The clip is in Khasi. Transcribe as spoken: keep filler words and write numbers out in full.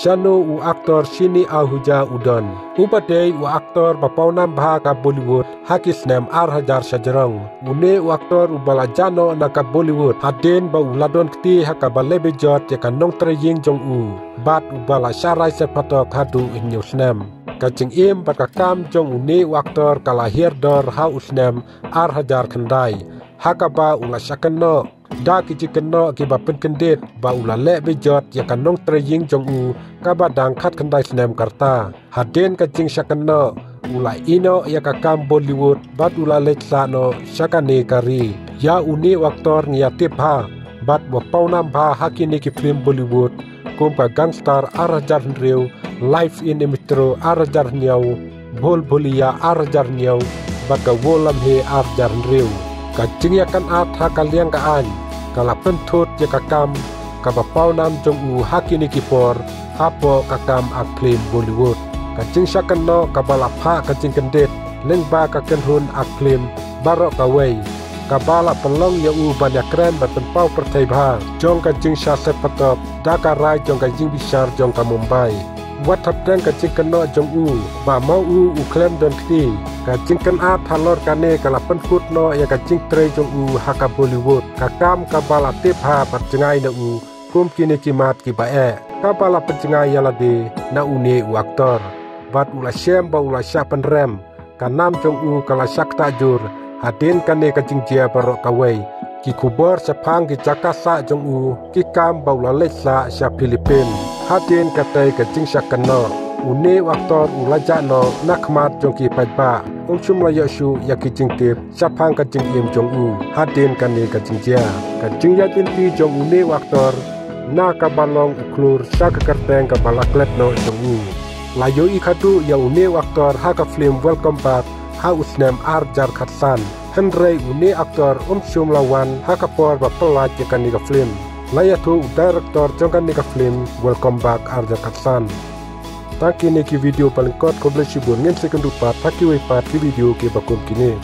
Shano u aktor Shini Ahuja u don? Uba dei u aktor ba pawnam bha ka Bollywood ha ki snem ar hajar shajrong. Une u aktor uba la jah noh na ka Bollywood hadien ba u la don kti ha kaba leh bejot ïa ka nongtrei ïing jong u, bad uba la shah rai seh phatok haduh hynñiew snem. Ka jingim bad ka kam jong une u aktor ka la hiar dor ha u snem ar hajar khyndai, ha kaba u la shah kynnoh da ki jingkynnoh kiba pynkyndit ba u la leh bejot ïa ka nongtrei ïing jong u kaba dang khatkhyndai snem ka rta. Hadien ka jingshah kynnoh, u la ïeh noh ïa ka kam Bollywood bad u la leit sah noh sha kane ka ri. Ïa une u aktor ngi ïa tip bha bad ba pawnam bha ha kine ki film Bollywood kum ka Gangstar ar hajar hynriew, Life in Metro ar hajar hynñiew, Bhool Bhulaiyaa ar hajar hynñiew, bad ka Wo Lamhe ar hajar hynriew. Ka jingïakynad ha ka liang ka aiñ ka la pynthut ïa ka kam kaba pawnam jong u ha kine ki por hapoh ka kam act film Bollywood. Ka jingshah kynnoh kaba la phah ka jingkyndit lyngba ka kynhun act film baroh kawei, kaba la pynlong ïa u ban ïakren bad pynpaw pyrthei bha jong ka jingshah seh phatok da ka rai jong ka ïingbishar jong ka Mumbai. Wat hapdeng ka jingkynnoh jong u ba ma u u khlem don kti, ka jingkynad halor kane ka la pynkut noh ïa ka jingtrei jong u ha ka Bollywood, ka kam kaba la tip bha bad jngai na u kum kine ki mat kiba eh. Kaba la pynjngai ïa lade na une u aktor, bad u la shem ba u la shah pynrem, ka nam jong u ka la shah ktah jur hadien kane ka jingjia baroh kawei. Ki khubor shaphang ki jaka sah jong u ki kam ba u la leit sah sha Philippines. Hadien katei ka jingshah kynnoh, une u aktor u la jah noh na khmat jong ki paidbah. Um shym la ïoh shuh ïa ki jingtip shaphang ka jingim jong u hadien kane ka jingjia. Ka jingïaid lynti jong une u aktor na kaba long u khlur sha ka kyrteng kaba la klet noh jong u. La ïohi khadduh ïa une u aktor ha ka film Welcome Back ha u snem ar hajar khatsan. Hynrei une u aktor um shym la wan ha ka por ba pynlait ïa kane ka film. La ïathuh u director jong kane ka film Welcome Back ar hajar khatsan. Tang kine ki video ba lyngkot, khublei shibun, ngin sa ïakynduh pat ha kiwei pat ki video kiba kum kine.